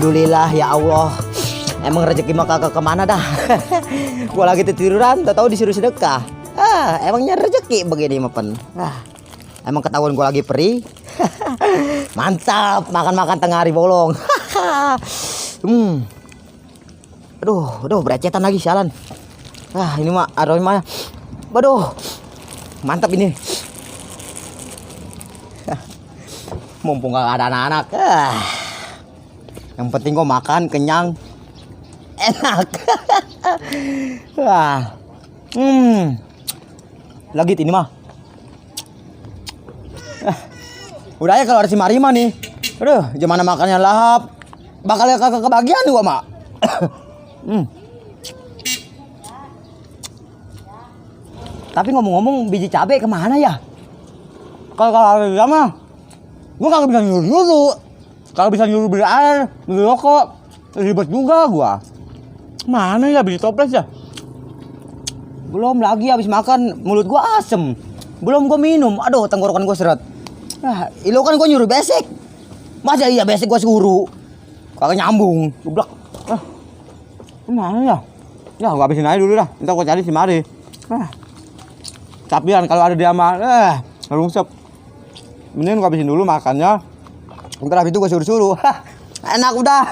Alhamdulillah ya Allah. Emang rezeki mah kagak kemana dah. Gua lagi tiduran, tahu disuruh sedekah. Emangnya rezeki begini mah pen. Emang ketahuan gua lagi perih. Mantap, makan-makan tengah hari bolong. Aduh, berecetan lagi sialan. Ini mah aromanya. Waduh. Mantap ini. Mumpung gak ada anak-anak. Yang penting gua makan kenyang. Enak. Lagi ini mah. Udah ya kalau ada si Marima nih. Aduh, gimana makannya lahap. Bakal kagak kebagian gua, Mak. Tapi ngomong-ngomong biji cabai kemana ya? Kalau ada mah gua kagak bisa nyuruh. Kagak bisa nyuruh beli air, beli rokok. Ribet juga gua. Mana ya biji toples ya? Belum lagi habis makan mulut gua asem. Belum gua minum. Aduh, tenggorokan gua seret. Ilo kan gua nyuruh besek. Masa iya besek gua suruh? Kagak nyambung. Goblok. Mana ya? Ya gua habisin aja dulu dah. Entar gua cari si Mari. Capian kalau ada dia mah ngerungsep. Mending gua habisin dulu makannya. Ntar habis itu gua suruh-suruh. Enak udah.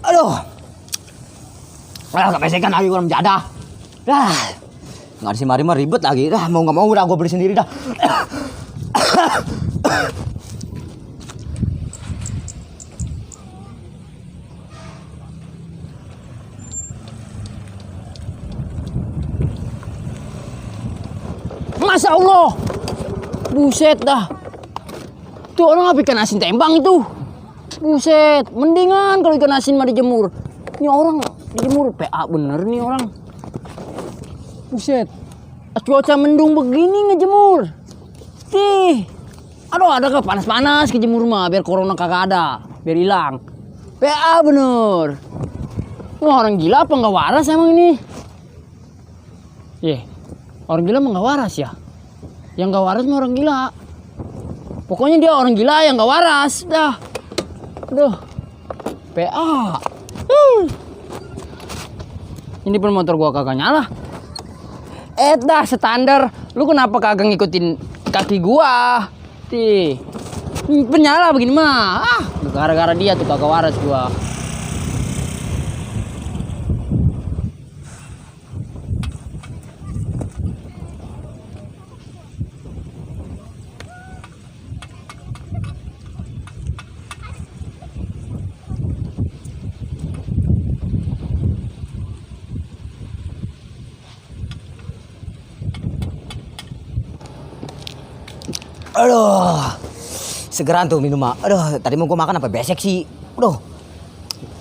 Aduh. Kebesekan lagi gua menjadah. Nggak ada si Mari mah ribet lagi. Mau nggak mau udah gua beli sendiri dah. Masya Allah, buset dah. Tuh orang ngapa ikan asin tembang itu? Buset, mendingan kalau ikan asin mah dijemur. Ini orang dijemur PA bener nih orang. Buset, cuaca mendung begini ngejemur. Aduh, ada ke panas-panas kejemur mah biar corona kagak ada, biar hilang. PA bener. Wah, orang gila apa nggak waras emang ini? Orang gila mah nggak waras ya. Yang nggak waras mah orang gila. Pokoknya dia orang gila yang nggak waras. Dah. Aduh. PA. Ini pun motor gua kagak nyala. Dah standar. Lu kenapa kagak ngikutin kaki gua? Penyala begini mah. Gara-gara dia tuh kagak waras gua. Aduh, segeran tuh minum mah. Aduh, tadi mau gua makan apa besek sih. Aduh,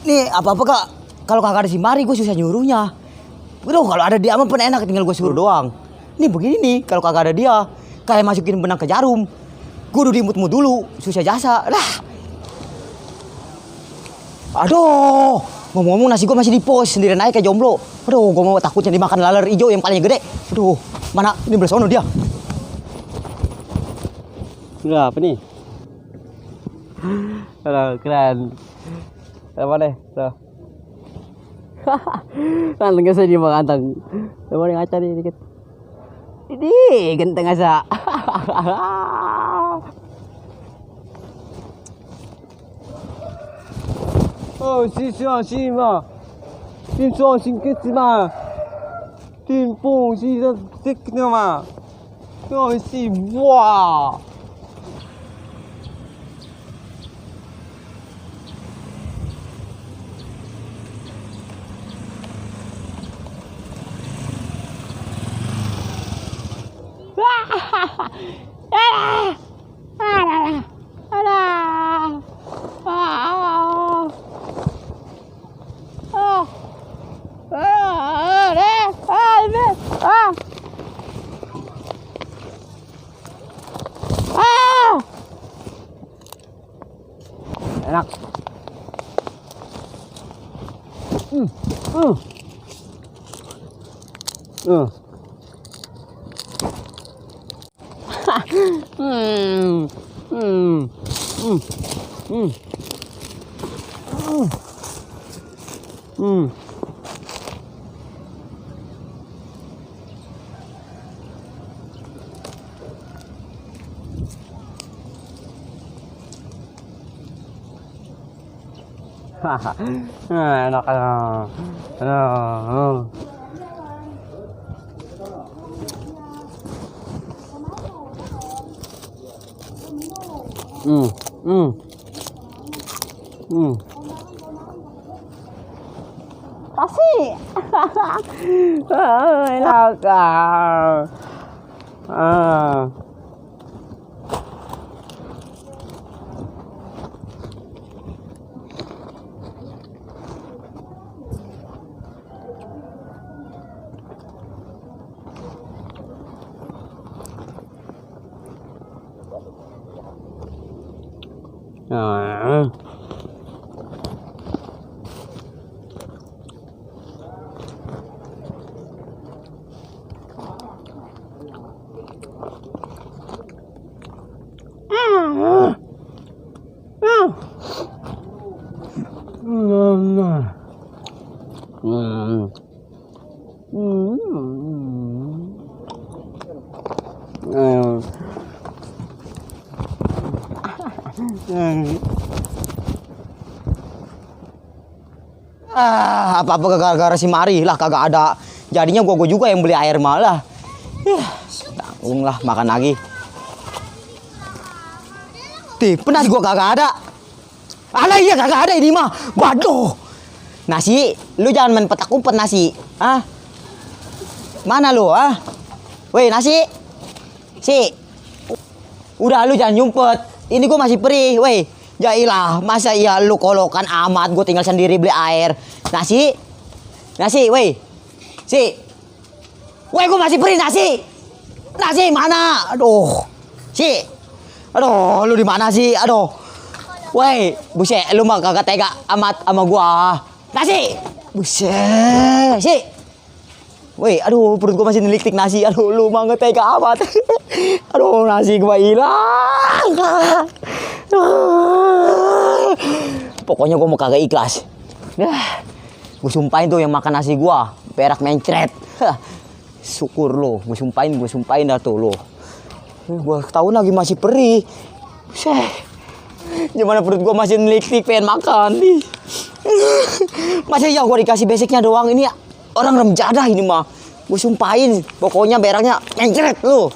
nih apa-apa kak. Kalau kagak ada si Mari, gua susah nyuruhnya. Aduh, kalau ada dia mah pun enak, tinggal gua suruh doang. Nih begini nih, kalau kagak ada dia, kayak masukin benang ke jarum. Kudu diimut-imut dulu, susah jasa. Aduh, ngomong-ngomong nasi gua masih di pos, sendirian aja kayak jomblo. Aduh, gua mau takutnya dimakan laler hijau yang palingnya gede. Aduh, mana ini belah sono dia. Udah apa nih? Aduh, keren. Apa deh? Tuh. Kan enggak saya dimakan tang. Coba ngaca nih dikit. Ini genteng asa. Oh, si ma. Tin suang sin ke ma. Tin pong si da tik ma. Oh, si wah. Enak. Hmm. Hmm. Hmm. Hmm. Hmm. Enak kan? Hmm. Hmm. Hmm. Kasih. Enak kan? Ah. Ah. Apa-apa gara-gara si Mari lah kagak ada. Jadinya gua juga yang beli air malah. Tanggung lah makan lagi. Penas gua kagak ada. Alah iya kagak ada ini mah. Waduh. Nasi, lu jangan main petak umpet nasi. Ah. Mana lu, ah? Woi, nasi. Si. Udah lu jangan nyumpet. Ini gua masih perih, woi. Jailah, masa iya lu kolokan amat, gue tinggal sendiri beli air. Nasi? Nasi, woi. Si. Woi, gue masih perih nasi. Nasi mana? Aduh. Si. Aduh, lu di mana sih? Aduh. Woi, buset, lu mah kagak tega amat sama gua. Nasi. Buset. Si. Woi, aduh, perut gua masih neliktik nasi. Aduh, lu mah nggak tega amat. Aduh, nasi gua hilang. Pokoknya gua mau kagak ikhlas. Gua sumpahin tuh yang makan nasi gua, perak mencret. Syukur lo, gua sumpahin dah tuh lo. Gua tahu lagi masih perih. Gimana perut gua masih neliktik pengen makan nih. Masa ya gua dikasih beseknya doang ini orang remjadah ini mah. Gua sumpahin, pokoknya beraknya mencret lu.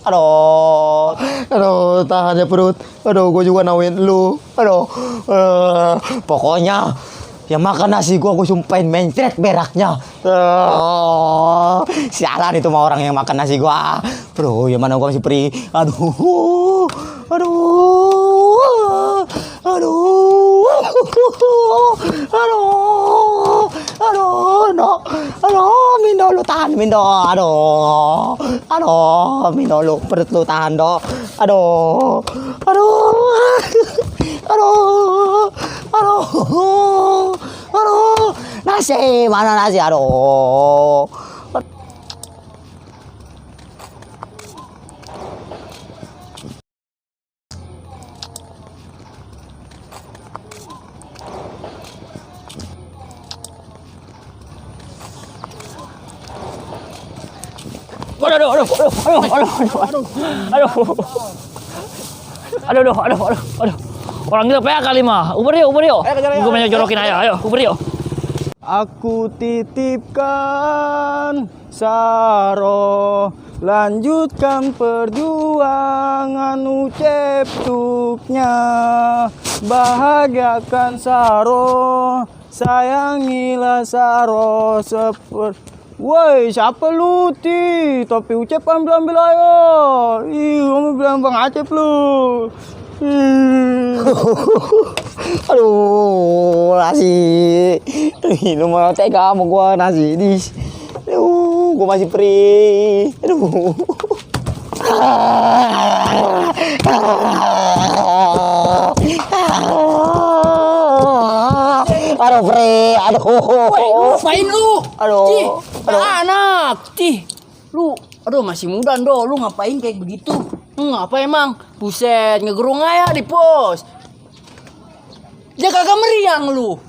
Aduh, tahan ya perut. Aduh, gue juga nauin lu. Aduh, pokoknya yang makan nasi gue sumpahin mencret beraknya. Sialan itu mah orang yang makan nasi gue. Bro, yang mana gue masih perih. Aduh, aduh, aduh, aduh, aduh, no, aduh, Mindo lu tahan, Mindo, aduh, aduh, Mindo lu perut lu tahan do, aduh, aduh, aduh, aduh, aduh, nasi mana nasi, aduh. Aduh. Orang kita PA kali mah. Uber yuk. Gue banyak jorokin ayo, uber yuk. Aku titipkan Saro, lanjutkan perjuangan uceptuknya, bahagiakan Saro, sayangilah Saro seperti. Woi, siapa lu ti? Topi Ucep ambil ayo. Kamu bilang Bang Acep lu. Aduh, nasi. Lu mau tega sama gua nasi dis. Aduh, gua masih perih. Aduh. Aduh, perih. Aduh. Woi, ngapain lu? Aduh. Anak, aduh masih muda ndo, lu ngapain kayak begitu? Ngapa emang? Buset, ngegerung aja di pos. Dia kagak meriang lu.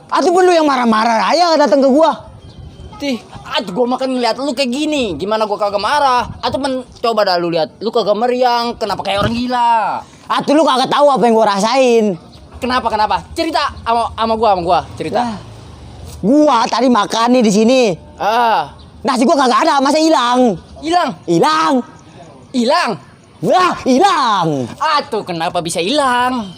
Atau pun lu yang marah-marah aja datang ke gua. Gua makan ngeliat lu kayak gini, gimana gua kagak marah? Coba dah lu lihat, lu kagak meriang, kenapa kayak orang gila? Atau lu kagak tahu apa yang gua rasain. Kenapa? Cerita sama gua, cerita. Gua tadi makan nih di sini. Nasi gua kagak ada, masa hilang? Hilang. Wah, hilang. Tuh kenapa bisa hilang?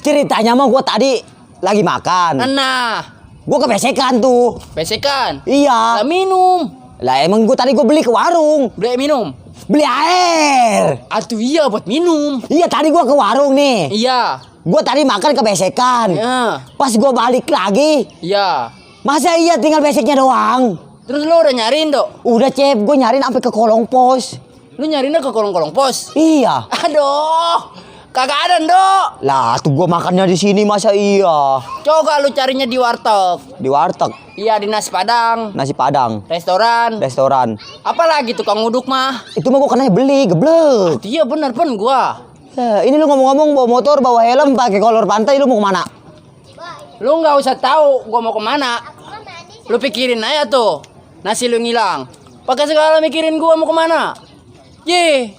Ceritanya mah gua tadi lagi makan. Nah, Gua kebesekan tuh. besekan. Iya. Lah minum. Lah emang gua tadi beli ke warung. Beli minum. Beli air. Iya buat minum. Iya tadi gua ke warung nih. Iya. Gua tadi makan kebesekan. Ya. Pas gua balik lagi, Iya. masa iya tinggal beseknya doang. Terus lu udah nyariin, Dok? Udah Cep, gua nyariin sampai ke kolong pos. Lu nyariinnya ke kolong-kolong pos? Iya. Aduh, kagak ada, Dok. Lah tuh gua makannya di sini masa iya. Coba lu carinya di warteg. Di warteg, Iya, di nasi padang, nasi padang, restoran. Apalagi tukang nguduk mah. Itu mah gua kena beli, geblek. Iya bener pun gua. Ya, ini lu ngomong-ngomong bawa motor, bawa helm, pakai kolor pantai, lu mau kemana? Lu nggak usah tahu gua mau kemana. Lu pikirin aja tuh. Nasi lu ngilang. Pakai segala mikirin gua mau kemana. Ye.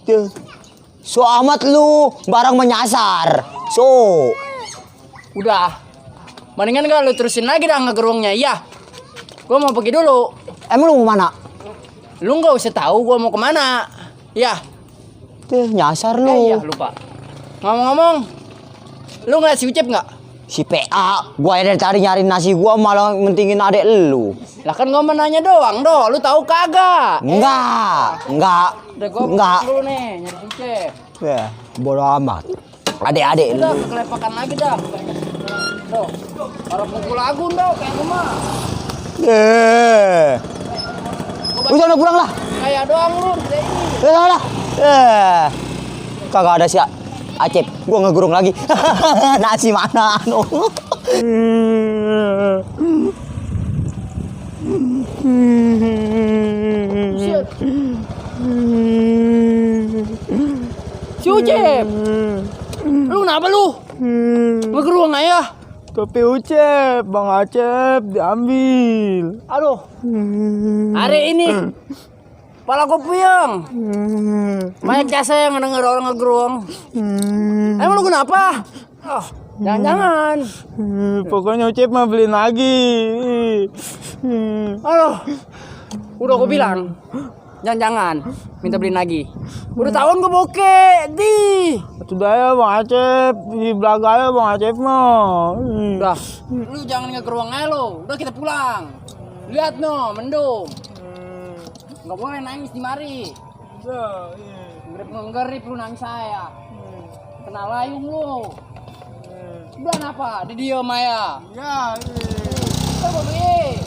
Tuh. So amat lu, barang menyasar. So. Udah. Mendingan gak lu terusin lagi dah ngegerungnya. Iya. Gua mau pergi dulu. Emang lu mau mana? Lu nggak usah tahu gua mau kemana. Ya. Tuh, nyasar lu. Iya, lupa. Ngomong-ngomong, lu ngeliat si Ucep nggak? Si PA, gua dari tadi nyariin nasi gua malah mentingin adek lu. Lah kan gua nanya doang, Lu tahu kagak? Enggak. Udah gua Enggak. dulu nih, nyari si Ucep. Ya, bodo amat. Adek-adek Udah, lu. kekelepakan lagi dah. Doh, harap pukul lagu, kayak rumah. Udah pulang lah. Kayak doang lu, udah ini. Lah. Kagak ada si Acep, gua ngegurung lagi. Nasi mana anu. Buset. Si Ucep. Lu kenapa lu? Ngegeruang aja. Kopi Ucep, Bang Acep diambil. Aduh. Hari ini kepala gue puyeng. Banyak jasa yang ngedenger orang ngegeruang. Emang lu kenapa? Jangan-jangan. Pokoknya Ucep mah beli lagi. Aduh. Udah gue bilang. Jangan-jangan minta beliin lagi. Udah tahun gue bokeh. Sudah ya Bang Acep, di belakang ya Bang Acep mah. Udah. Lu jangan ngegeruang aja lu. Udah kita pulang. Lihat no, mendung. Nggak boleh nangis di mari. Ngerip lu nangis saya. Kena layung lu. Udah kenapa? Di diem aja. Ya. Coba beli.